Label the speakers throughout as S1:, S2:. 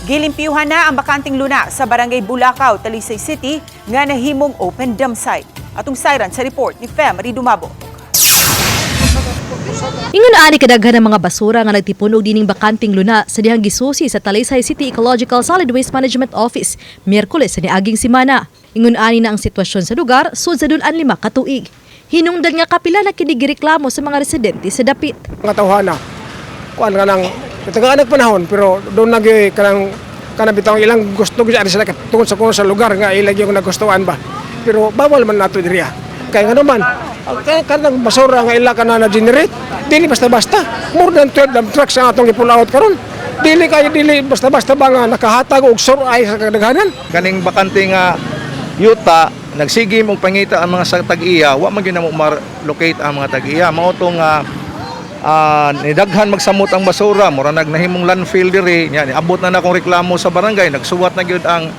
S1: Gilimpyuhan na ang bakanting luna sa Barangay Bulacau, Talisay City nga nahimong open dump site. Atong sayran sa report ni Fe Marie Dumabo.
S2: Ingon ani kadaghan ng mga basura nga nagtipon og dining bakanting luna sa dihang gisusi sa Talisay City Ecological Solid Waste Management Office Miyerkules sa niaging simana. Ingon ani na ang sitwasyon sa lugar sud sa dul-an 5 ka tuig. Hinungdan nga kapila na kini gireklamo sa mga residente sa dapit.
S3: Mga tawhana, kuan ka nang tagaan ang panahon, pero doon nagi kanang kanang bitaw ilang gusto gyud sila tungod sa kuno sa lugar nga ilang yung nagustuhan ba, pero bawal man nato diri. Kay nga naman ang kanang basura nga ila kana na generate, dili basta-basta. More than 12 dump trucks ang atong gipull out karon. Dili kayo, dili basta-basta ba nga nakahatag og sure sa kadaghanan.
S4: Kaning bakante nga yuta, nagsige mong pangita ang mga sa tag-iya, wa man gyud namo ma-locate ang mga tag-iya. Mao to nga nidaghan magsamot ang basura, mura nag nahimong landfill diri nya. Niabot na na akong reklamo sa barangay, nagsuwat na gyud ang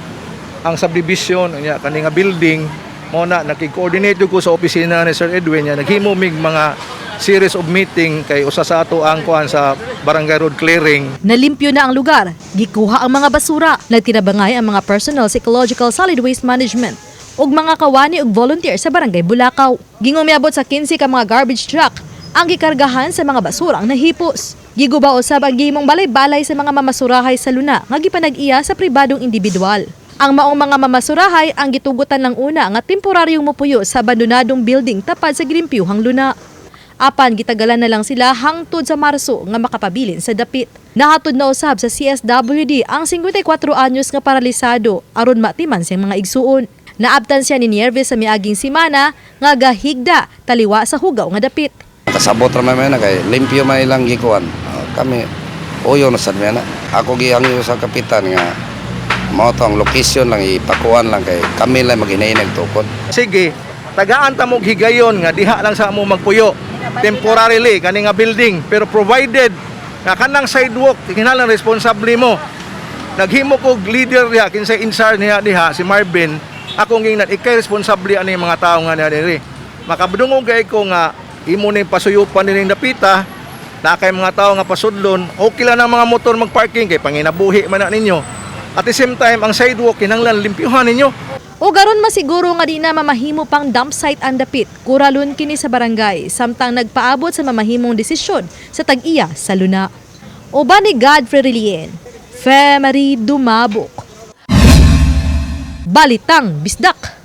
S4: subdivision nya kani nga building. Mao na nakig-coordinate ko sa opisina ni Sir Edwin nya naghimo mig mga series of meeting kay usa sa ato ang kuan sa barangay road clearing.
S2: Nalimpyo na ang lugar, gikuha ang mga basura, nagtinabangay ang mga personnel sa Ecological Solid Waste Management ug mga kawani ug volunteer sa Barangay Bulacau. Gingong miabot sa 15 ka mga garbage truck ang gikargahan sa mga basurang nahipos. Giguba usab ang gihimong balay-balay sa mga mamasurahay sa luna nga gipanag-iya sa pribadong individual. Ang maong mga mamasurahay ang gitugutan ng una nga temporaryong mupuyo sa abandonadong building tapad sa gilimpyuhang luna. Apan gitagalan na lang sila hangtod sa Marso nga makapabilin sa dapit. Nahatod na usab sa CSWD ang 54 anyos nga paralisado aron matiman siyang mga igsuon. Naabtan siya ni Nieves sa miaging simana nga gahigda taliwa sa hugaw nga dapit.
S5: Kasabot ra man na kay limpyo man ilang gikuan. Kami uyo na sad na. Ako gihangyo sa kapitan nga mao to ang location lang, ipakuan lang kay kami lang maghinay tukod.
S4: Sige, tagaan ta mo higayon nga diha lang sa amo magpuyo temporarily kani nga building, pero provided nga kanang sidewalk kinahanglan responsable mo. Naghimo kog leader diha, kinsay in charge niya diha, si Marvin. Akong gingnan, ikay responsable ani mga tawo nga niya diri. Makabdungog kay ko nga imo ning pasuyupan nining dapita na kay mga tawo nga pasudlon, okay lang ang mga motor magparking kay panginabuhi man na ninyo. At the same time, ang sidewalk kinahanglan limpyuhan ninyo.
S2: O garon masiguro nga di na mamahimo pang dump site ang dapit, kuralon kini sa barangay samtang nagpaabot sa mamahimong desisyon sa tag-iya sa luna. Uban ni Godfrey Relien, Fe Marie Dumabok. Balitang Bisdak.